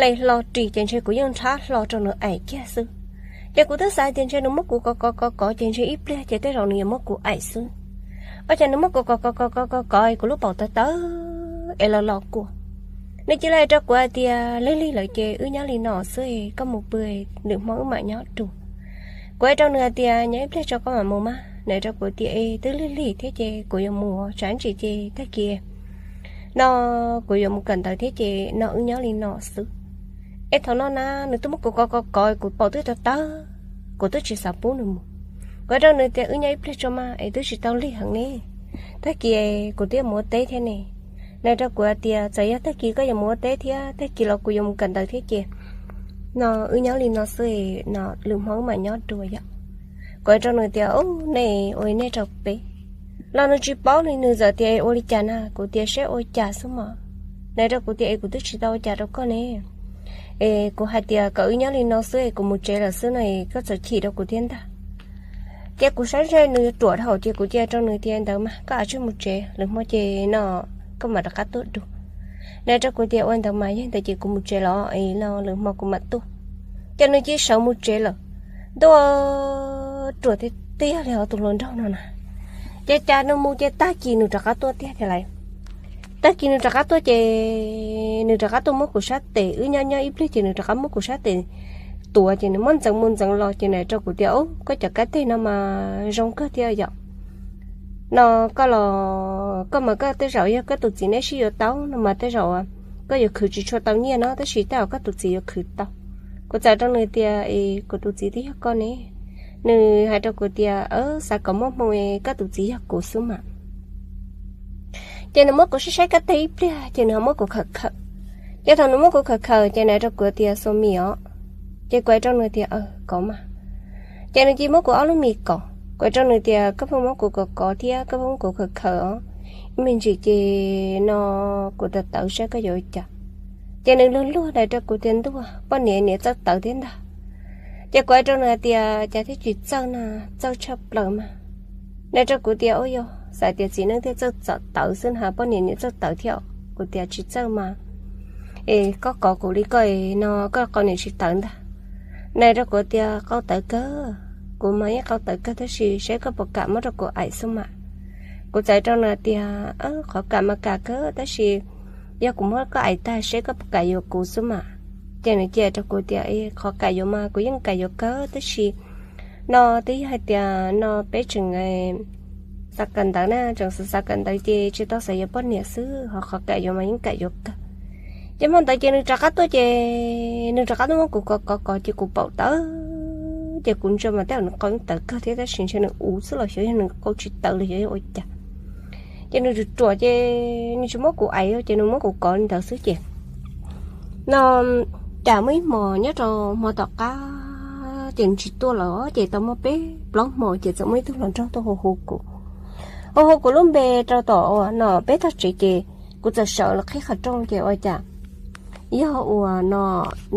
le hlo ris ces ntshe kuv yeej nrhab hlo rau nws aim kiag xwb. Ces kuv twb xav tias ntshe nws muab kuv kov kov kov kov ces ntshe ib pliag ces tej zaum nws yuav muab kuv aim xwb. Ua cas nws muab kuv kov kov kov kov kov kov kuv lub paum tawv tawv es los los kua. Nws cia li hais rau kuv hais tias, Lig lig lawm ces wb nyob li no xwb, koj mus pw, lwm hmo wb mam nyob dua. Kuv hais rau nws hais tias, Nyob ib pliag tso koj mam mus mas. Nws hais rau kuv tias, E, twb lig lig thiab ces kuv yuav mus tsam ntsis ces tag kis no kuv yuav mus kawm ntawv thiab ces no wb nyob li no xwb. Es thaum no na nws twb muab kuv kov kov kov kuv paum twb tawv tawv, kuv twb tsis xav pub nws mus. Kuv hais rau nws tias, Wb nyob ib pliag tso mas, es twb tsis tau lig heev ne, tag kis kuv twb yuav mus ua teb thiab ne. Nws hais rau kuv hais tias, Txawm yog tag kis koj yuav mus ua teb thiab tag kis los kuv yuav mus kawm ntawv thiab ces no wb nyob li no xwb, no lwm hmo wb mam nyob dua yom. Kuv hais rau nws tias, Ub, nej ua li nej rau peb. Los nws tsis paub li, nws txawm tias, Ua li cas na? Kuv tias, Saib ua cas xwb mas. Nws hais rau kuv tias, Es kuv twb tsis tau ua cas rau koj ne. Es kuv hais tias kom wb nyob li no xwb es kuv mus tsev lawm xwb no es koj txawm chim rau kuv thiab ntag. Ces kuv saib ntshe nws yuav ruam dhau ces kuv cia rau nws tias, Ntawd mas koj av tsij mus tsev, lwm hmo ces no koj mam rov qab tuaj dua. Nws hais rau kuv tias, Ua ntawd mas yog ntawd ces kuv mus tsev los es no lwm hmo kuv mam tuaj. Ces nws cia sawv mus tsev lawm. Ntuj, ruam tiag tiag li hos tus hluas nraug no na. Ces cas nws mus ces tag kis nws rov qab tuaj tiag tiag lawm. Tag kis nws rov qab tuaj ces nws rov qab tuaj muab kuv sab tes, wb nyob nyob ib pliag ces nws rov qab muab kuv sab tes tuav ces nws muab ntxeev mus ntxeev los ces nws hais rau kuv tias, Ub, koj cov kab teg no mas zoo kawg thiab yom. No koj los, koj mas koj tej zaum yog koj tus txiv neb sib yuav tau no mas tej zaum koj yuav khwv tsis tshua tau nyiaj no tab sis tej zaum koj tus txiv yuav khwv tau. Kuv txawm rau nws tias, Es kuv tus txiv twb yog koj ne. Nws hais rau kuv tias, Xav kom muaj hmoo es koj tus txiv yog kuv xwb mas. Ces nws muab kuv saib saib kab teg ib pliag ces nws ho muab kuv khawm khawm. Ces thaum nws muab kuv khawm khawm ces nws hais rau kuv tias, Xua mis os. Ces kuv hais rau nws tias, Aws, kov mas. Ces nws cia muab kuv ob lub mis kov. Kuv hais rau nws tias, Koj pheej muab kuv kov kov thiab koj pheej muab kuv khawm khawm os, ib me ntsis ces no kuv tawv tawv saib koj yuav ua cas. Ces nws luag luag hais rau kuv tias, Ntuj, poj niam niam txawj tawv thiab ntag. Ces kuv hais rau nws hais tias, Cas thiaj tsis txawj na, txawj tshaj plaws mas. Nws hais rau kuv tias, Ub, yog xav tias txiv neej thiaj txawj txawm tawv xwb na, poj niam niam txawj tawv thiab. Kuv tias, Tsis txawj mas, es koj kov kuv li koj no koj qau niam tsis tawv ntag. Nws hais rau kuv tias, Qau tawv kawg, kuv mas yeej qau tawv kawg tab sis saib koj puas kam muab rau kuv aim xwb mas. Kuv txawm rau nws tias, Qhov kam mas kam kawg tab sis yog kuv muab koj aim tag saib koj puas kam yuav kuv xwb mas. Ces nws cia rau kuv tias, Qhov kam yuav mas kuv yeej kam yuav kawg tab sis no twb yog hais tias no peb tseem xav kawm ntawv na, tseem xav xav kawm ntawv ces tsis tau xav yuav poj niam xwb, ho qhov kam yuav mas yeej kam yuav kawg. Ces hmo ntawd ces nws rov qab tuaj ces nws rov qab tuaj muab kuv kov kov kov ces kuv paum tawv, ces kuv ntsia mas tej zaum nws qau yeej tawv kawg thiab tab sis ntshe nws uv xwb los xyov yog nws qau tsis tawv los xyov yog ua cas. Ces nws ruam ruam ces nws tsis muab kuv aim ces nws muab kuv kov li ntawd xwb ces no cas muaj ib hmos nyob rau hmo tom qab ces nws tsis tuaj los ces tau muaj peb plaub hmos ces txawm muaj ib tug hluas nraug tuaj hu hu kuv, hu hu kuv lub npe rau tom uas no peb tog tsev ces kuv txawm sawv los qhib qhov rooj ces ua cas yog uas no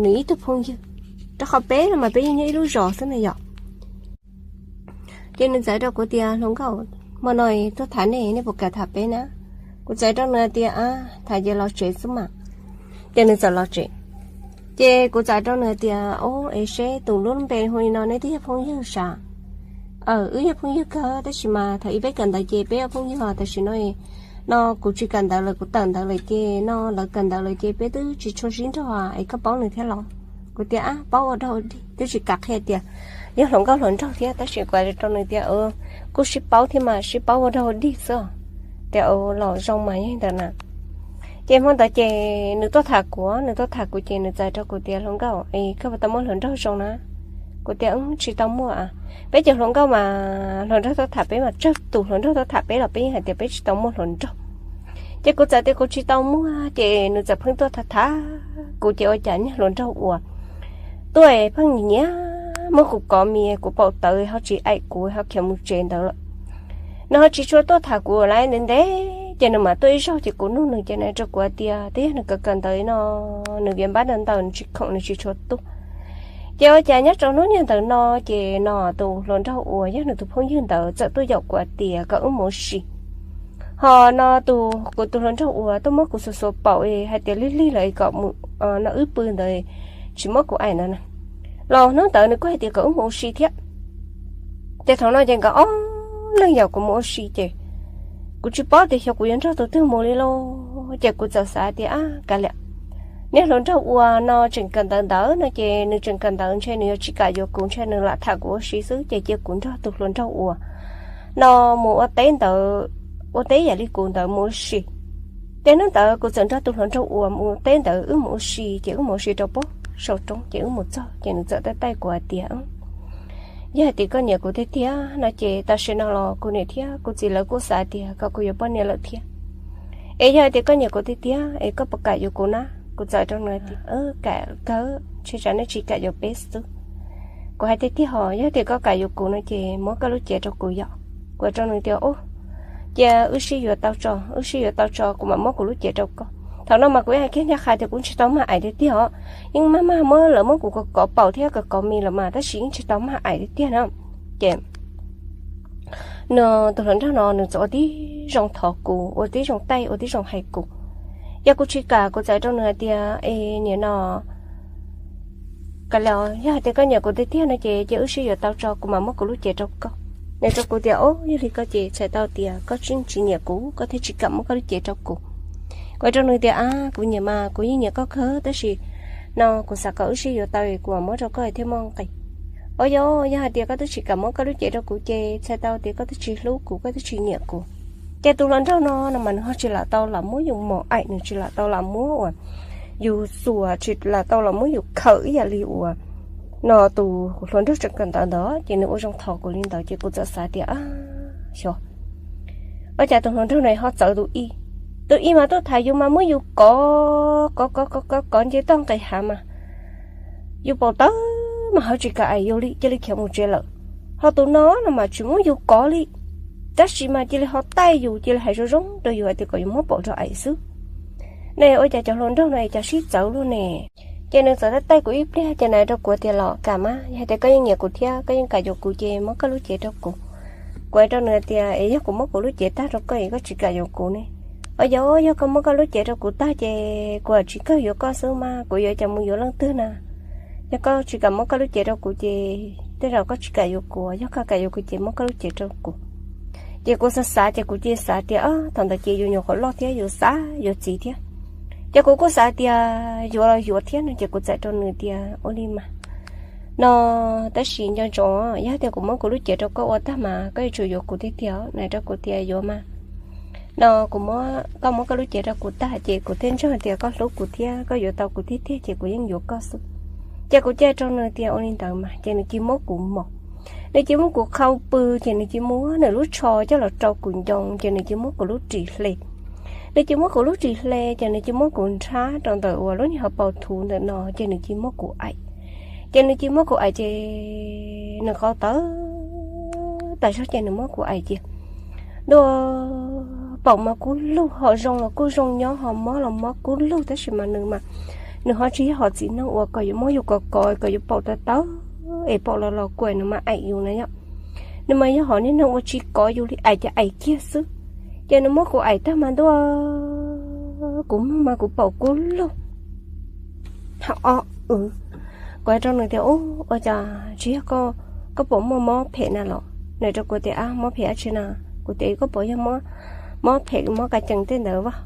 nws ib tug phooj ywg, rau qhov peb no mas peb yeej nyob ib lub zos xwb na yom. Ces nws txawm rau kuv tias, Hluas nkauj, hmo no tuaj tham nej, nej puas kam tham peb na? Kuv txawm rau nws tias, Tham ces los tsev xwb mas. Ces nws txawm los tsev. Ces kuv txawm rau nws tias, Ub, es seb tus lub npe hu li no neb twb yog phooj ywg sav? Aw, wb yog phooj ywg kawg tab sis mas thaum ub peb kawm ntawv ces peb yog phooj ywg, tam sim no no kuv tsis kawm ntawv lawm, kuv tawm ntawv lawm ces no lawv kawm ntawv lawm ces peb twb tsis tshua sib nrog es koj paub nws thiab los? Kuv tias, Ab, paub ua dog ua dig. Twb tsis kam qhia tias yog hluas nkauj hluas nraug thiab tab sis kuv rau nws tias, Kuj sib paub thiab mas, sib paub ua dog ua dig xwb. Tias los zoo mas yog ntawd na. Ces hmo ntawd ces nws tuaj tham kuv, nws tuaj tham kuv ces nws txawm rau kuv tias, Hluas nkauj, es koj puas tau muaj hluas nraug zoo na? Kuv tias, Tsis tau muaj. Peb cov hluas nkauj mas hluas nraug tuaj tham peb mas tsawg tus hluas nraug tuaj tham peb los peb yeej hais tias peb tsis tau muaj hluas nraug. Ces kuv txawm tias kuv tsis tau muaj ces nws txawm pheej tuaj tham tham kuv ces ua cas niag hluas nraug uas tuaj pheej nyiam nyiam muab kuv kov mis, kuv paum tawv ho tsis aim kuv ho khiav mus tsev ntawd lawm. Nws ho tsis tshua tuaj tham kuv lawm ntev ntev ces nws mam tuaj ib zaug ces kuv nug nws ces nws rau kuv hais tias twb yog nws kawm kawm ntawv no, nws viav npab ntawv ntawm nws tsis khoom nws tsis tshua tuaj. Ces ua cas nyob rau hnub niag ntawd no ces no tus hluas nraug uas yog nws tus phooj ywg ntawd txawm tuaj yaum kuv hais tias kom wb mus ua si. Ho no tus, kuv tus hluas nraug uas tuaj muab kuv xuas xuas paum hais tias lig lig lawm kom mus no wb pw ntawd tsis muab kuv aim ntawd na. Los hnub ntawd nws kuj hais tias kom wb mus ua si thiab. Ces thaum no ces nkawd ob leeg yaum kuv mus ua si ces kuv tsis paub tias xyov kuv yuav nrog tus twg mus li lauj. Ces kuv txawm xav tias, ab, kav liam, niag hluas nraug uas no tseem kawm ntawv ntawd no ces nws tseem kawm ntawv ntshe nws yuav tsis kam yuav kuv, ntshe nws lam tham kuv ua si xwb, ces cia kuv nrog tus hluas nraug uas no mus ua teb ntawd, ua teb yam li kuv ntawd mus ua si. Ces hnub ntawd kuv txawm nrog tus hluas nraug uas mus ua teb ntawd wb mus ua si, ces wb mus ua si rau pob saum roob, ces wb mus txog ces nws txawm taij taij kuv hais tias, yog hais tias koj nyiam kuv tiag tiag no ces tam sim no los kuv niam thiab kuv txiv lawv kuj xav tias kom kuv yuav poj niam lawm thiab. Es yog hais tias koj nyiam kuv tiag tiag es koj puas kam yuav kuv na? Kuv txawm rau nws tias, kam kawg, ntshe tsam nej tsis kam yuav peb xwb. Kuv hais tiag tiag hos, yog tias koj kam yuav kuv no ces muab koj lub cev rau kuv yom. Kuv rau nws tias, cia wb sib yuav tau tso, wb sib yuav tau tso kuv mam muab kuv lub cev rau koj. Thaum no mas kuv yeej hais kiag ncaj qha tias kuv tsis tau mag aim tiag tiag os, yeej mag mag muab lawv muab kuv kov kov paum thiab kov kov mis lawm mas tab sis yeej tsis tau mag aim tiag tiag na. Ces nws tus hluas nraug no nws txawm ua tib zoo thov kuv, ua tib zoo taij, ua tib zoo hais kuv. Yog kuv tsis kam, kuv txawm rau nws hais tias, es niam no, kav liam, yog hais tias koj nyiam kuv tiag tiag no ces cia wb sib yuav tau tso kuv mam muab kuv lub cev rau koj. Nws rau kuv tias, o, yog li koj ces txhais tau tias koj tsis, tsis nyiam kuv koj thiaj tsis kam muab koj lub cev rau kuv. Kuv rau nws tias, a, kuv nyiam mas kuv yeej nyiam koj kawg tab sis no kuv xav kom wb sib yuav tau kuv mam muab rau koj thiaj muaj nqis. O, yog, yog hais tias koj twb tsis kam muab koj lub cev rau kuv ces txhais tau tias koj twb tsis hlub kuv, koj twb tsis nyiam kuv. Ces tus hluas nraug no no mas nws ho tsis lam tau lam muab yus mos aim, nws tsis lam tau lam muab uas yus xuas, tsis lam tau lam muab yus khawm ib yam li uas no tus hluas nraug tseem kawm ntawv ntawd ces nws ua zoo thov kuv li ntawd ces kuv txawm xav tias, xyov, ua cas tus hluas nraug no ho txawv tus ib. Tus ib mas tuaj tham yus mas muab yus kov kov kov kov kov kov nce toj nqis hav mas yus paum tawv mas ho tsis kam aim yus li, cia li khiav mus tsev lawm. Ho tus no no mas tsis muab yus kov li, tab sis mas cia li ho taij yus, cia li hais zoo zoo rau yus hais tias kom yus muab paum rau aim xwb. Ne, ua cas cov hluas nraug no cas sib txawv luaj ne? Ces nws txawm taij taij kuv ib pliag ces nws rau kuv tias, los kam mas, yog hais tias koj yeej nyiam kuv thiab koj yeej kam yuav kuv ces muab koj lub cev rau kuv. Kuv hais rau nws tias, es yog kuv muab kuv lub cev tag rau koj es koj tsis kam yuav kuv ne? O, yog, yog koj muab koj lub cev rau kuv tag ces kuv tsis kawg yuav koj xwb mas kuv yuav cas mus yuav leej twg na? Yog koj tsis kam muab koj lub cev rau kuv ces tej zaum koj tsis kam yuav kuv, yog koj kam yuav kuv ces muab koj lub cev rau kuv. Ces kuv xav xav ces kuv cia xav tias, o, thaum ntawd ces yus nyuam qhuav loj thiab yus xav yuav txiv thiab. Ces kuv kuj xav tias yuav los yuav thiab no ces kuv txawm rau nws tias, ua li mas no, tab sis nco ntsoov, yog tias kuv muab kuv lub cev rau koj ua tag mas koj yuav tsum yuav kuv tiag tiag. Nws rau kuv tias, yuav mas. No kuv muab, koj muab koj lub cev rau kuv tag ces kuv thiaj ntseeg tias koj hlub kuv thiab koj yuav tau kuv tiag tiag ces kuv yeej yuav koj xwb. Ces kuv cia rau nws tias ua li ntawd mas ces nws cia muab kuv mos, nws cia muab kuv qhau pw, ces nws cia muab nws lub tsho coj los rau kuv ncoo, ces nws cia muab kuv lub ris hle. Nws cia muab kuv lub ris hle ces nws cia muab kuv nrhab rau ntawm uas lub niag hauv paus thuv ntawm no ces nws cia muab kuv aim. Ces nws cia muab kuv aim ces nws qau tawv tas zog ces nws muab kuv aim ces ntua paum mas kub lug, ho zoo los kuj zoo nyob, ho mob los mob kub lug, tab sis mas nws mas nws ho tsis yog hom txiv neej uas kom yuav muab yus kov kov kom yus paum tawv tawv es paum los los kuam nws mas aim yus na yom. Nws mas yog hom niag neeg uas tsis kov yus li, aim ces aim kiag xwb. Ces nws muab kuv aim tag mas ntua kuv mloog mas kuv paum kub lug. Ho o, kuv hais rau nws tias, ua cas tsis yog koj, koj puas muaj mob phem na los? Nws rau kuv tias, ab, mob phem dab tsi na? Kuv tias, koj puas yog mob phem mob ka cees tej ntawd vas?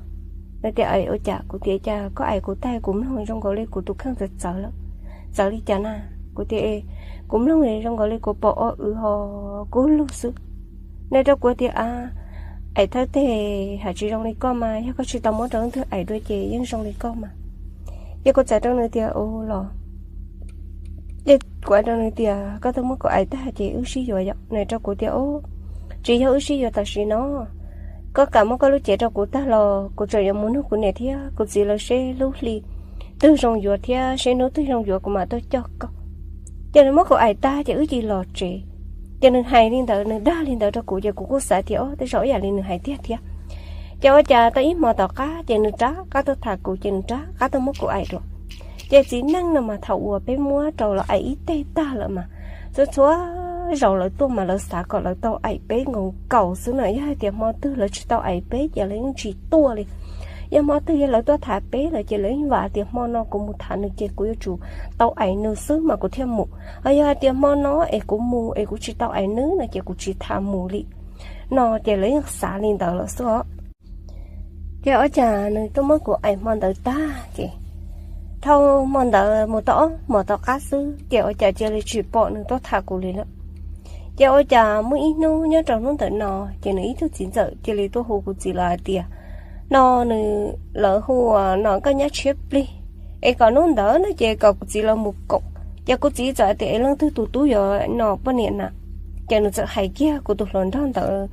Nws tias, ua cas? Kuv tias, cas koj aim kuv tag kuv mloog zoo nkaus li kuv tus kheej txawv txawv lawm. Txawv li cas na? Kuv tias, kuv mloog zoo nkaus li kuv paum o wv ho kub lug xwb. Nws rau kuv tias, a, aim thawj teg hais tsis zoo li koj mas, yog koj tsis tau muab rau leej twg aim dua ces yeej zoo li koj mas. Ces kuv txawm rau nws tias, u los, ces kuv hais rau nws tias, koj twb muab kuv aim tag ces wb sib yuav yom? Nws rau kuv tias, u, tsis yog wb sib yuav tam sim no, koj kam muab koj lub cev rau kuv tag los kuv tseem yuav mus nug kuv niam thiab kuv txiv lawv seb lub hli twg zoo yuav thiab seb hnub twg zoo yuav kuv mam tuaj coj koj. Ces nws muab kuv aim tag ces wb cia li los tsev. Ces nws hais li ntawd, nws dag li ntawd rau kuv ces kuv kuj xav tias, o, tej zaum ib yam li nws hais tiag thiab. Ces ua cas tau ib hmo tom qab ces nws rov qab tuaj tham kuv ces nws rov qab tuaj muab kuv aim dua. Ces txiv neej no mas thaum uas peb muab rau los aim ib teg tag lawm mas txhua txhua zaus lawv tuaj mas lawv xav kom lawv tau aim peb nkaus nkaus xwb na, yog hais tias hmo twg lawv tsis tau aim peb ces lawv yeej tsis tuaj li. Yog hmo twg yog lawv tuaj tham peb lawm ces lawv yeej vam tias hmo no kuv mus tham nws ces kuv yuav tsum tau aim nws xwb mas kuv thiaj mus. Ho yog hais tias hmo no es kuv mus es kuv tsis tau aim nws no ces kuv tsis tham mus li. No ces lawv yeej xav li ntawd lawm xwb os. Ces ua cas nws tuaj muab kuv aim hmo ntawd tag ces, dhau hmo ntawd mus tau ob hmos tom qab xwb ces ua cas cia li tsis pom nws tuaj tham kuv li lawm. Ces ua cas muaj ib hnub nyob rau hnub ntawm no, ces nws ib tug txiv ntxawm cia li tuaj hu kuv txiv los hais tias, no nws, lawv hu ua no nkauj nyab tshiab plig, es kom hnub ntawd no ces kom kuv txiv los mus koom. Ces kuv txiv txawm hais tias es leej twg tus tub yuav no poj niam na? Ces nws txawm hais kiag kuv tus hluas nraug ntawd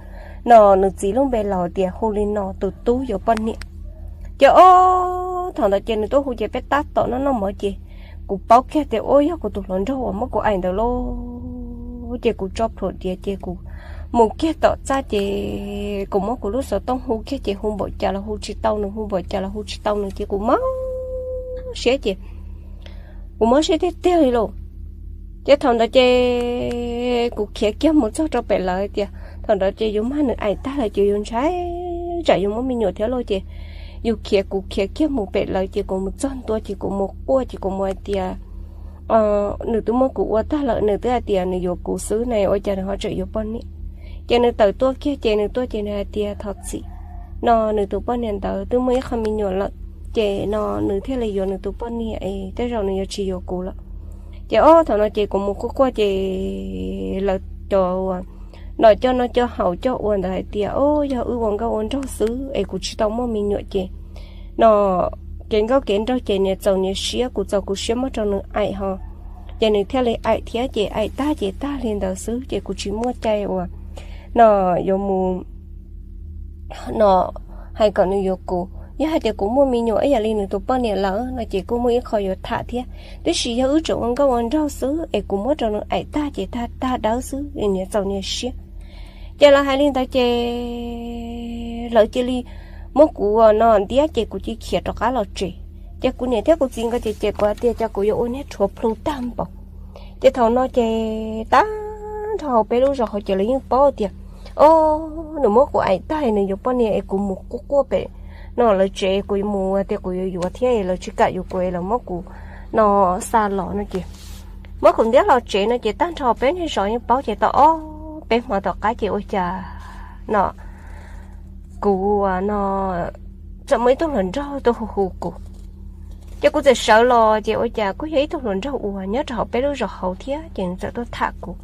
no nws txiv lub npe los tias hu li no tus tub yuav poj niam. Ces ob thaum ntawd ces nws tuaj hu ces peb tab tom noj noj mov ces kuv paub kiag tias ua yog kuv tus hluas nraug uas muab kuv aim ntawd lauj. Ces kuv tso plhuav diav ces kuv mus kiag tom txaj ces kuv muab kuv lub xov tooj hu kiag ces hu npaum cas los hu tsis tau nws, hu npaum cas los hu tsis tau nws ces kuv mob siab ces kuv mob siab tiag tiag li lauj. Ces thaum ntawd ces kuv khiav kiag mus txog rau pem lawv tias thaum ntawd ces yus mag nws aim tag lawm ces yus ntshai tsam yus muaj me nyuam thiab lauj ces yus khiav, kuv khiav kiag mus pem lawv ces kuv mus txog ntua ces kuv mus quaj ces kuv mus hais tias nws twb muab kuv ua tag lawm, nws twb hais tias nws yuav kuv xwb ne, ua cas nws ho tseem yuav poj niam? Ces nws tawm tuaj kiag ces nws tuaj ces nws hais tias thov txim, no nws tus poj niam ntawd twb muaj ib qho me nyuam lawm, ces no nws thiaj li yuav nws tus poj niam es tej zaum nws yuav tsis yuav kuv lawm. Ces ob thaum no ces kuv mus quaj quaj ces lawv cov uas no coj noj coj haus coj ua ntawd hais tias o yog wb ua nkauj ua nraug xwb es kuv tsis tau muaj me nyuam ces no kev nkauj kev nraug ces nias txaus nias siab, kuv txaus kuv siab muab rau nws aim ho. Ces nws thiaj li aim thiab ces aim tag ces tag li ntawd xwb ces kuv tsis muaj cai uas no yuav mus no hais kom nws yuav kuv. Yog hais tias kuv muaj me nyuam ib yam li nws tus poj niam lawm no ces kuj muaj ib qho yuav tham thiab, tiam sis yog wb tseem ua nkauj ua nraug xwb es kuv muab rau nws aim tag ces tag tag dawb xwb es nias txaus nias siab. Ces lawv hais li ntawd ces lawv cia li muab kuv no ntiab ces kuv cia li khiav rov qab los tsev. Ces kuv niam thiab kuv txiv nkawd ces ces kuv hais tias cas kuv yuav ua niag rhuav plhu tag npaum. Ces thaum no ces tag nrho hauv peb lub zos hauv ces lawv yeej paub tias o nws muab kuv aim tag nws yuav poj niam es kuv mus quaj quaj pem no lawv tsev, kuv mus tias kuv yuav yuav thiab es lawv tsis kam yuav kuv es lawv muab kuv no xa los no ces muab kuv ntiab los tsev no ces tag nrho peb niag zos yeej paub ces tau ob peb hmo tom qab ces ua cas no kuv no txawm muaj ib tug hluas nraug tuaj hu hu kuv. Ces kuv txawm sawv los ces ua cas kuj yog ib tug hluas nraug uas nyob rau hauv peb lub zos hauv thiab ces nws txawm tuaj tham kuv.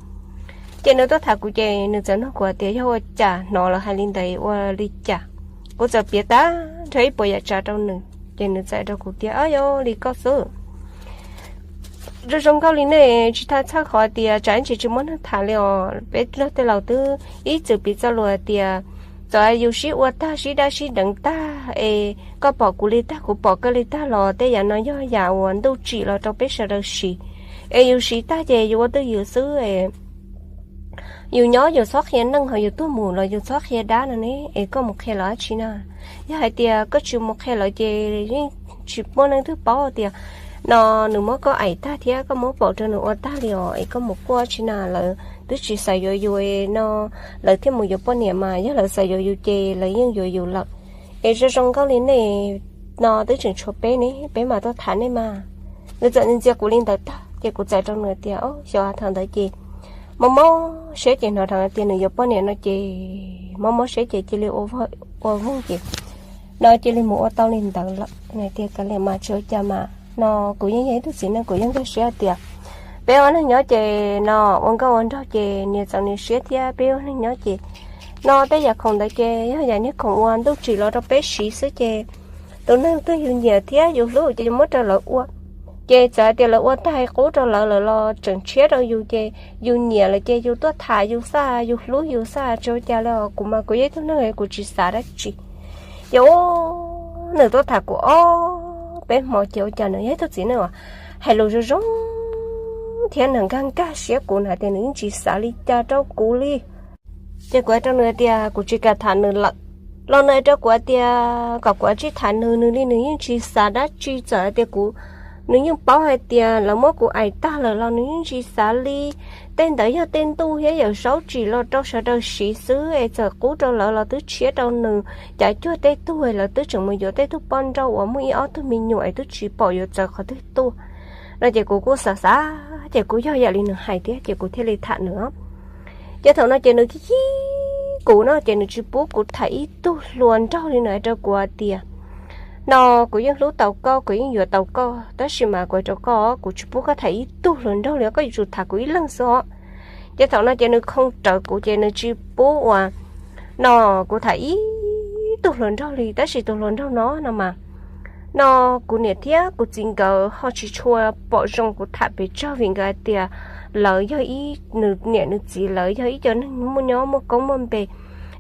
Ces nws tuaj tham kuv ces nws txawm nug kuv tias yog ua cas hnov lawv hais li ntawd ua li cas. Kuv txawm piav tag nrho ib puas yam tsav rau nws ces nws txawm rau kuv tias o yog li koj xwb zoo zoo nkauj li nej tsis tau txhawj qhov tias tsam ib ntsis tsis muaj neeg tham li os. Peb tej laus twb ib txwm piv txoj lus tias txawm yus sib ua tag sib dab sib deev tag es koj pom kuv li tag kuv pom koj li tag los tej yam no yog yam uas ntuj tsim los rau peb sawv daws siv. Es yus siv tag ces yus ua twj ywm xwb es yus nyob yus txhob qhia neej, ho yus tuag mus los yus txhob qhia dab no ne, es koj mus qhia los dab tsi na? Yog hais tias koj tsis mus qhia lawv ces yeej tsis muaj neeg twg paub tias no nws muab koj aim tag thiab koj muab paum rau nws ua tag li os, es koj mus quaj dab tsi na? Lawv twb tsis xav yuav yus no, lawv thiaj mus yuav poj niam mas, yog lawv xav yuav yus ces lawv yeej yuav yus lawm. Es zoo zoo nkauj li nej no twb tseem tshuav peb ne, peb mam tuaj tham nej mas. Nws txawm ntxias kuv li ntawd tag ces kuv txawm rau nws tias o xyov, thaum ntawd ces mob mob siab ces hnov tias nws yuav poj niam no ces mob mob siab ces cia li ua voog ces no cia li mus ua tau li ntawd lawm. Nws tias kav liam mas tsis ua cas mas, no kuv yeej yog ib tug txiv neej, kuv yeej nkag siab tias peb ua neeg nyob ces no ua nkauj ua nraug ces nias txaus nias siab thiab, peb ua neeg nyob ces no tej yam khoom ntawd ces yog yam niag khoom uas ntuj tsim los rau peb siv xwb ces tus neeg twg yus nyiam thiab yus hlub ces yus muab rau lawv ua. Ces txawm hais tias lawv ua tag qub rau lawv lawm los tseem tshiab rau yus ces yus nyiam lawm ces yus tuaj tham yus xwb, yus hlub yus xwb, tsis ua cas li os. Kuv mas kuv yog ib tug neeg kuv tsis xav dab tsi. Ces nws tuaj tham kuv ob peb hmo ces ua cas nws yog ib tug txiv neej uas hais lus zoo zoo thiab nws nkag nkag siab kuv, nws hais tias nws yeej tsis xav li cas rau kuv li. Ces kuv hais rau nws tias kuv tsis kam tham nws lawm, los nws hais rau kuv tias kom kuv tsij tham nws, nws li nws yeej tsis xav dab tsi, txawm hais tias kuv Nws yeej paub hais tias lawv muab kuv aim tag lawm los nws yeej tsis xav li. Tej ntawd yog tej ntuj thiab yawm saub tsim los rau sawv daws siv xwb es txawm qub rau lawv los twb tshiab rau nws. Cav cuag tej tug lawv twb tseem mus yuav tej tug poj nrauj uas muaj ib ob tug me nyuam es twb tsis pom yuav txawv qhov twg tuaj no ces kuv kuj xav xav ces kuj yog yam li nws hais thiab ces kuv thiaj li tham nws. Ces thaum no ces nws khib khib kuv no ces nws tsis pub kuv tham ib tug hluas nraug li, nws hais rau kuv hais tias, no kuv yeej hlub tau koj, kuv yeej yuav tau koj, tab sis mas kuv hais rau koj, kuv tsis pub koj tham ib tug hluas nraug li, koj yuav tsum tham kuv ib leeg xwb os. Ces thaum no ces nws khoo rawv kuv ces nws tsis pub uas no kuv tham ib tug hluas nraug li, tab sis tus hluas nraug no no mas no kuv niam thiab kuv txiv nkawd ho tsis tshua pom zoo kuv tham pes tsawg vim nkawd hais tias lawv yog ib, nws niam nws txiv lawv yog ib co neeg muaj nyob muaj koob muaj npe,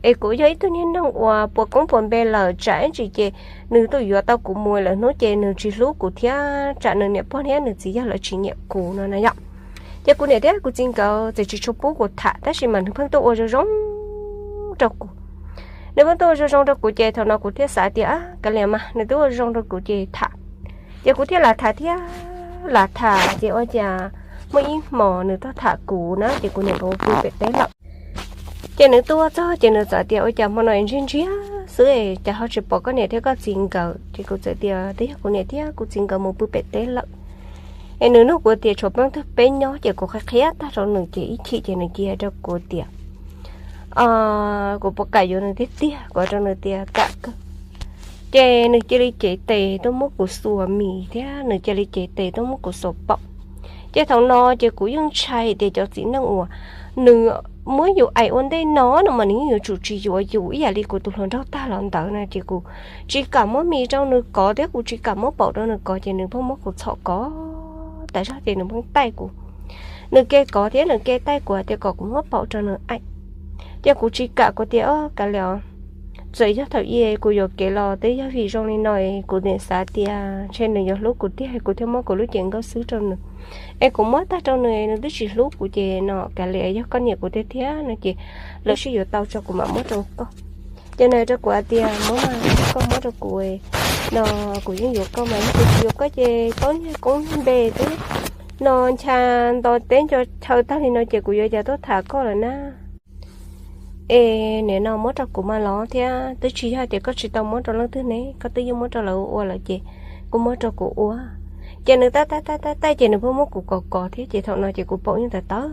es kuv yog ib tug niag neeg uas puas koob puas npe lawm tsam ib ntsis ces nws tuaj yuav tau kuv mus lawm hnub ces nws tsis hlub kuv thiab tsam nws niam pog thiab nws txiv yawg lawv tsis nyiam kuv no na yom. Ces kuv niam thiab kuv txiv nkawd txawm tsis tshua pub kuv tham tab sis mas nws pheej tuaj ua zoo zoo rau kuv. Nws pheej tuaj ua zoo zoo rau kuv ces thaum no kuv thiaj xav tias, kav liam mas nws twb ua zoo rau kuv ces tham. Ces kuv thiaj lam tham thiab lam tham ces ua cas muaj ib hmos nws tuaj tham kuv na ces kuv niam nkawd mus pw pem teb lawm. Ces nws tuaj txog ces nws txawm tias, ua cas hmo no ntsiag ntsiag xwb es cas ho tsis pom koj niam thiab koj txiv nkawd? Ces kuv txawm tias, twb yog kuv niam thiab kuv txiv nkawd mus pw pem teb lawm. Es nws nug kuv tias tshuav peb tug peb nyob ces kuv qhia qhia tag rau nws ces ib chim ces nws cia li hais rau kuv tias, kuv puas kam yuav nws tiag tiag? Kuv hais rau nws tias kam kawg. Ces nws cia li cev tes tuaj muab kuv xuas mis thiab nws cia li cev tes tuaj muab kuv xuas paum. Ces thaum no ces kuv yeej ntshai tias cov txiv neej uas nws muab yus aim ua ntej no no mas nws yeej yuav tsum tsis yuav yus ib yam li kuv tus hluas nraug tag los ntawd na ces kuv tsis kam muab mis rau nws kov thiab kuv tsis kam muab paum rau nws kov ces nws pheej muab kuv txhom kov tas zog ces nws pheej taij kuv. Nws ke kov thiab nws ke taij kuv hais tias kom kuv muab paum rau nws aim. Ces kuv tsis kam, kuv tias, o, kav liam, txawm yog thaum i kuv yuam kev los twb yog vim zoo li no, kuv nim xav tias ntshe nws yuav hlub kuv tiag kuv thiaj muab kuv lub cev nkauj xwb rau nws. Es kuv muab tag rau nws nws twb tsis hlub kuv ces no kav liam, yog koj nyiam kuv tiag tiag no ces lawv sib yuav tau tso kuv mam muab rau koj. Ces nws hais rau kuv hais tias, muab mas, koj muab rau kuv no, kuv yeej yuav koj mas, yog kuv tsis yuav koj ces koj niag koob npe twb no ncha nto teb nco chaw tag li no ces kuv yuav cas tuaj tham koj lawm na. Es nim no muab rau kuv mas los thiab, twb tsis yog tias koj tsis tau muab rau leej twg ne, koj twb yeej muab rau lawv ua lawm ces kuj muab rau kuv ua. Ces nws taij taij taij taij taij ces nws pheej muab kuv kov kov thiab ces thaum no ces kuv paum yeej tawv tawv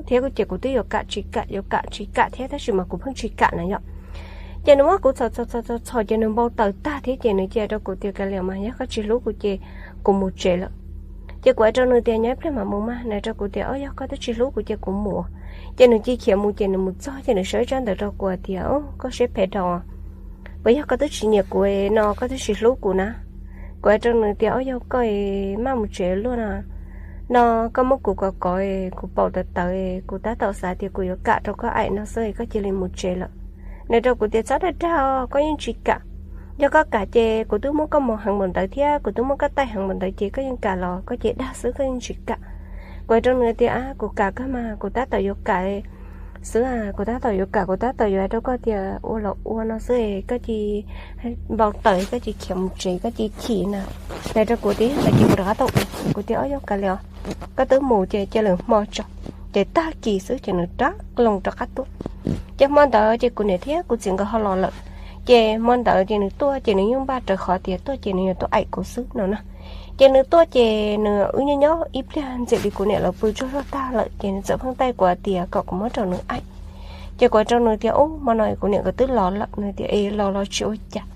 thiab ces kuv twb yuav kam tsis kam yuav kam tsis kam thiab tab sis mas kuv pheej tsis kam na yom. Ces nws muab kuv txhom txhom txhom txhom txhom ces nws npau taws tag thiab ces nws cia rau kuv tias, kav liam mas, yog koj tsis hlub kuv ces kuv mus tsev lawm. Ces kuv hais rau nws tias, nyob ib pliag mam mus mas. Nws hais rau kuv tias, o, yog koj twb tsis hlub kuv ces kuv mus. Ces nws cia khiav mus ces nws mus txog ces nws sau ib tsab ntawv rau kuv tias, o, koj siab phem dhau, puas yog koj twb tsis nyiam kuv no, koj twb tsis hlub kuv na? Kuv hais rau nws tias, o, yog koj maj mus tsev luaj no, no koj muab kuv kov kov, kuv paum tawv tawv, kuv tab tom xav tias kuv yuav kam rau koj aim no xwb koj cia li mus tsev lawm. Nws rau kuv tias, txhob dag dag, koj yeej tsis kam. Yog koj kam ces kuv twb muab koj mos heev npaum ntawd thiab kuv twb muab koj taij heev npaum ntawd ces koj yeej kam los koj cia li dag xwb, koj yeej tsis kam. Kuv hais rau nws tias, a, kuv kam kawg mas, kuv tab tom yuav kam xwb, kuv tab tom yuav kam, kuv tab tom yuav hais rau koj tias ua los ua no xwb, koj cia li npau taws, koj cia li khiav mus tsev, koj cia li chim na. Nws hais rau kuv tias, yog ntawd ces kuv rov qab tuaj ua. Kuv tias, o, yog kav liam, koj twb mus ces cia lwm hmo tso. Ces tag kis xwb ces nws rov loo rov qab tuaj. Ces hmo ntawd ces kuv niam thiab kuv txiv nkawd ho los lawm. Ces hmo ntawd ces nws tuaj ces nws yeej npaj rawv qhov tias tuaj ces nws yuav tuaj aim kuv xwb no na. Ces nws tuaj ces nws, wb nyob nyob ib pliag ntxim li kuv niam lawv pw tsaug zog tag lawm ces nws txawm pheej taij kuv hais tias kom kuv muab rau nws aim. Ces kuv hais rau nws tias, ub, hmo no kuv niam nkawd twb los lawm. Nws tias, es los los tsis ua cas.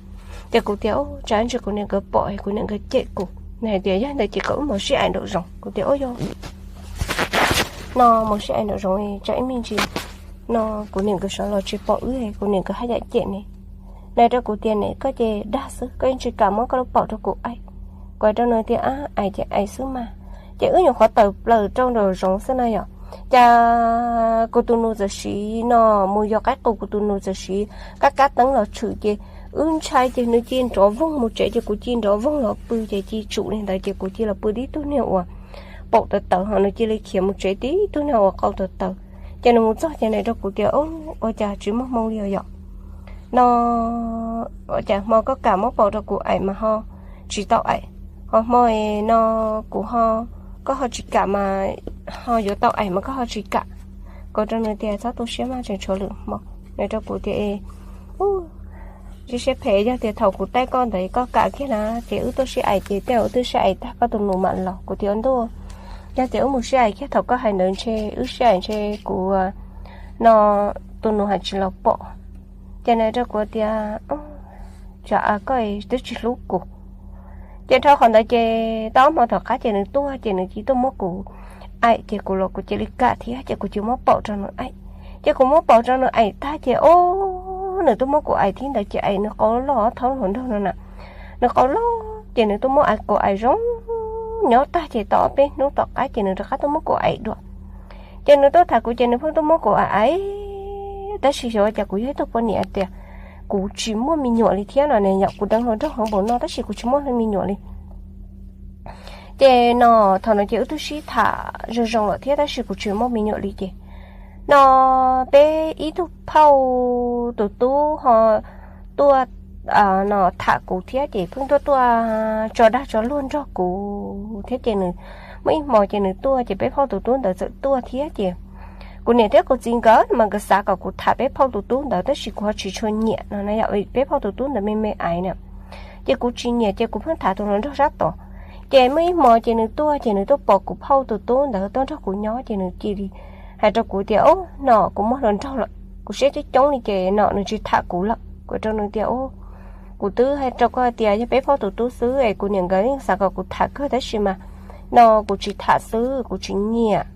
Ces kuv tias, ub, tsam ib ntsis kuv niam nkawd pom es kuv niam nkawd cem kuv. Nws hais tias, yog ntawd ces kom wb mus sib aim nraum zoov. Kuv tias, ub, yog no mus sib aim nraum zoov tsam ib me ntsis no kuv niam nkawd sawv los tsis pom wb, kuv niam nkawd haj yam cem ne. Nws hais rau kuv tias, ne koj ces dag xwb, koj yeej tsis kam muab koj lub paum rau kuv aim. Kuv hais rau nws tias, ab, aim ces aim xwb mas. Ces wb nyuam qhuav tawm plaws rau nraum zoov xwb na yom, cas kuv tus nus txawm siv no mus yos qaib qus, kuv tus nus txawm siv kab kab teeb los tshwm ces wb ntshai ces nws cia li nrov voog mus tsev ces kuv cia li nrov voog los pw ces cia li tsum li ntawd ces kuv cia li los pw tib tug niag uas paum tawv tawv ho nws cia li khiav mus tsev tib tug niag uas qau tawv tawv. Ces nws mus txog ces nws rau kuv tias, ub, ua cas tsis muaj hmoo li os yom, no ua cas hmo koj kam muab paum rau kuv aim mas ho tsis tau aim. Ho hmo no kuv ho, koj ho tsis kam mas, ho yuav tau aim mas koj ho tsis kam. Kuv rau nws tias txhob tu siab mas, tseem tshuav lwm hmo. Nws rau kuv tias ub, siab phem, yog tias thaum kuv taij koj ntawd koj kam kiag na ces wb tuaj sib aim ces tej zaum wb twb sib aim tag koj tus nus mam los. Kuv tias ua ntuj, yog tias wb mus sib aim kiag thaum koj hais ntawd ntshe wb sib aim ntshe kuv no tus nus hais tsis los pom. Ces nws rau kuv tias tsam koj twb tsis hlub kuv. Ces dhau qhov ntawd ces tau ob hmo tom qab ces nws tuaj ces nws cia tuaj muab kuv aim ces kuv los kuv cia li kam thiab ces kuv cia muab paum rau nws aim. Ces kuv muab paum rau nws aim tag ces o, nws tuaj muab kuv aim thiab ntawd ces aim nws qau loj thaub hluas nraug no na. Nws qau loj ces nws tuaj muab kuv aim zoo nyob tag ces tau ob peb hnub tom qab ces nws rov qab tuaj muab kuv aim dua. Ces nws tuaj tham kuv ces nws pheej tuaj muab kuv aim aim, tab sis xyov cas kuv yog ib tug poj niam tias kuv tsis muaj me nyuam li thiab no ne, yog kuv deev hluas nraug heev npaum no tab sis kuv tsis muaj me nyuam li. Ces no thaum no ces wb twb sib tham zoo zoo lawm thiab tab sis kuv tsis muaj me nyuam li ces no peb ib tug phauj tus tub ho tuaj no tham kuv thiab ces pheej tuaj tuaj tso dag tso luag nrog kuv thiab ces nws muaj ib hmo ces nws tuaj ces peb phauj tus tub ntawd txawm tuaj thiab ces kuv niam thiab kuv txiv nkawd mas nkawd xav kom kuv tham peb phauj tus tub ntawd tab sis kuv ho tsis tshua nyiam no, peb phauj tus tub ntawd me me aiv na. Ces kuv tsis nyiam ces kuv pheej tham tus hluas nraug sab tod. Ces muaj ib hmo ces nws tuaj ces nws tuaj pom kuv phauj tus tub ntawd tuaj nrog kuv nyob ces nws cia li hais rau kuv tias o, no kuv muaj hluas nraug lawm, kuv siab coob coob li ces no nws tsis tham kuv lawm. Kuv rau nws tias kuv twb hais rau koj tias yog peb phauj tus tub xwb es kuv niam nkawd yeej xav kom kuv tham kawg tab sis mas no kuv tsis tham xwb kuv tsis nyiam.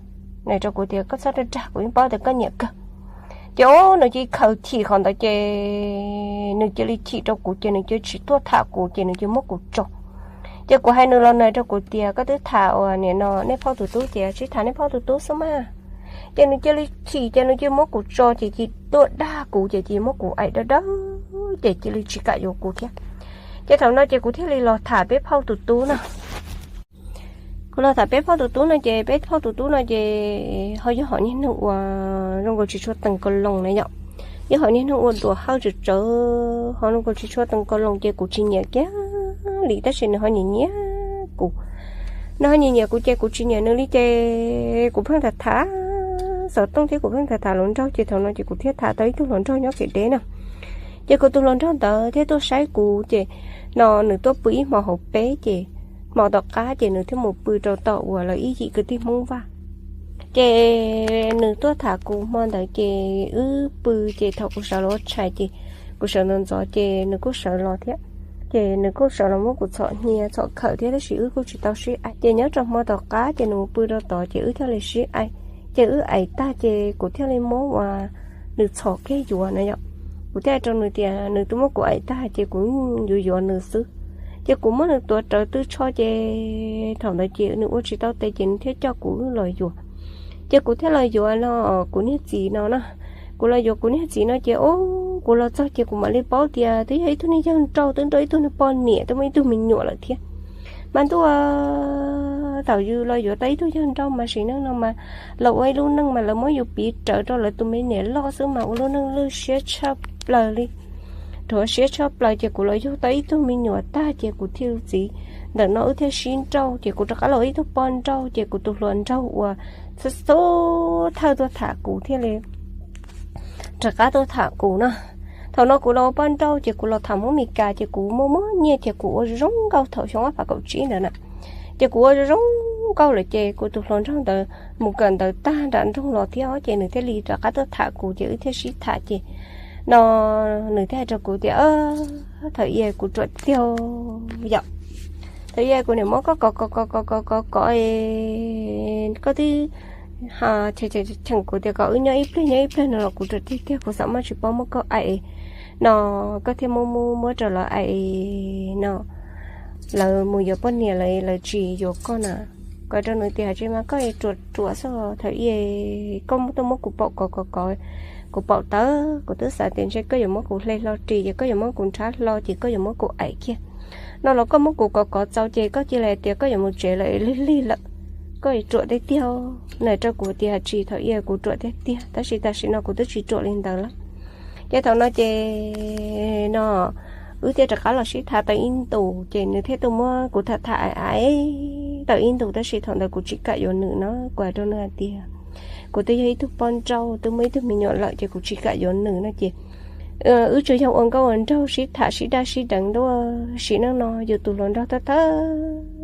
Nws rau kuv tias koj txhob dag dag, kuv yeej paub tias koj nyiam kawg. Ces o, nws cia li khaws chim qhov ntawd ces nws cia li chim rau kuv ces nws cia li tsis tuaj tham kuv ces nws cia li muab kuv tso. Ces kuv hais nws los nws rau kuv tias koj twb tham uas nim no nej phauj tus tub ces tsis tham nej phauj tus tub xwb mas. Ces nws cia li chim ces nws cia li muab kuv tso ces cia li tuaj dag kuv ces cia li muab kuv aim dawb dawb ces cia li tsis kam yuav kuv thiab. Ces thaum no ces kuv thiaj li los tham peb phauj tus tub no. Kuv los tham peb phauj tus tub no ces peb phauj tus tub no ces ho yog hom niag neeg uas zoo nkaus tsis tshua teem ko loos na yom. Yog hom niag neeg ua duas hawj tsawv tsawv, ho zoo nkaus tsis tshua teem ko loos ces kuv tsis nyiam kiag li tab sis nws ho nyiam nyiam kuv. Nws ho nyiam nyiam kuv ces kuv tsis nyiam nws li ces kuv pheej tham tham xov tooj thiab kuv pheej tham tham hluas nraug ces thaum no ces kuv thiaj tham tau ib tug hluas nraug nyob kev deb na. Ces kuv tus hluas nraug ntawd thiaj tuaj saib kuv ces no nws tuaj pw ib hmo hauv peb ces hmo tom qab ces nws thiaj mus pw rau tom uas lawv ib yim kwv tij Hmoob Vaj. Ces nws tuaj tham kuv hmo ntawd ces wb pw ces thaum kuv sawv los ua tshais ces kuv sawv ntxov ntxov ces nws kuj sawv los thiab. Ces nws kuj sawv los muab kuv txhom hnia txhom khawm thiab tab sis wb kuj tsis tau sib aim. Ces nyob rau hmo tom qab ces nws mus pw rau tod ces wb thiaj li sib aim. Ces wb aim tag ces kuv thiaj li muab uas nws txhom kiag yuav na yom. Kuv thiaj hais rau nws tias nws twb muab kuv aim tag ces kuv yuav yuav nws xwb. Ces kuv muab nws tuav rawv tw tsho ces thaum ntawd ces nws ua tsis tau tes ces nws thiaj coj kuv los yuav. Ces kuv thiaj los yuav no kuv niag txiv no na. Kuv los yuav kuv niag txiv no ces o, kuv los txog ces kuv mam li paub tias twb yog ib tug niag yawg nrauj twb nrauj ib tug niag poj niam twb muaj ib tug me nyuam lawm thiab. Mas ntuj, thaum yus los yuav tau ib tug yawg nrauj mas sim neej no mas lawv ua ib lub neej mas lawv muab yus piv rawv rau lawv tus me niam loj xwb mas ua lub neej lwj siab tshaj plaws li, rhuav siab tshaj plaws. Ces kuv los yug tau ib tug me nyuam tag ces kuv thiaj txiv ntawm no wb thiaj sib nrauj ces kuv rov qab los ib tug poj nrauj ces kuv tus hluas nraug uas xub xub thawj tuaj tham kuv thiaj li rov qab tuaj tham kuv no. Thaum no kuv los ua poj nrauj ces kuv los tham Hmoob Mes Kas ces kuv muaj muaj nyiaj ces kuv ua zoo nkauj thaum xyoo ob phav kaum tsib ntawd na. Ces kuv ua zoo nkauj lawm ces kuv tus hluas nraug ntawd mus kawm ntawv tag nram nroog los thiab ces nws thiaj li rov qab tuaj tham kuv ces wb thiaj sib tham ces no nws thiaj hais rau kuv tias thaum ub kuv ruam tiag yom. Thaum ub kuv niam muab koj kov kov kov kov kov kov kov, koj twb cheem kuv tias kom wb nyob ib pliag nyob ib pliag no los kuv ruam tiag tiag kuv xav muab tsis paub muab koj aim no, koj thiaj muab muab muab rau lawv aim no, lawv mus yuav poj niam lawv lawv tsis yuav koj na. Kuv rau nws tias tsis mas koj ruam ruam xwb, thaum ub koj tuaj muab kuv paum kov kov kov, kuv paum tawv kuv twb xav tias ntshe koj yuav muab kuv hle hlo ris ces koj yuav muab kuv nrhab hlo ces koj yuav muab kuv aim kiag no los koj muab kuv kov kov txaus ces koj cia li hais tias koj yuav mus tsev lawm lig lig lawm, koj ruam tiag tiag. Nws rau kuv tias tsis, thaum ub kuv ruam tiag tiag tab sis tam sim no kuv twb tsis ruam li ntawd lawm. Ces thaum no ces no Wb thiaj rov qab los sib tham tau ib ntus ces nws thiaj tuaj muab kuv tham tham ais ais tau ib ntus, tab sis thaum ntawd kuv tsis kam yuav nws no, kuv hais rau nws hais tias kuv twb yog ib tug poj nrauj, twb muaj ib tug me nyuam lawm ces kuv tsis kam yuav nws no ces wb tsuas yog ua nkauj ua nraug sib tham sib daj sib deev ntua. Sim neej no yus tus hluas nraug thawj thawj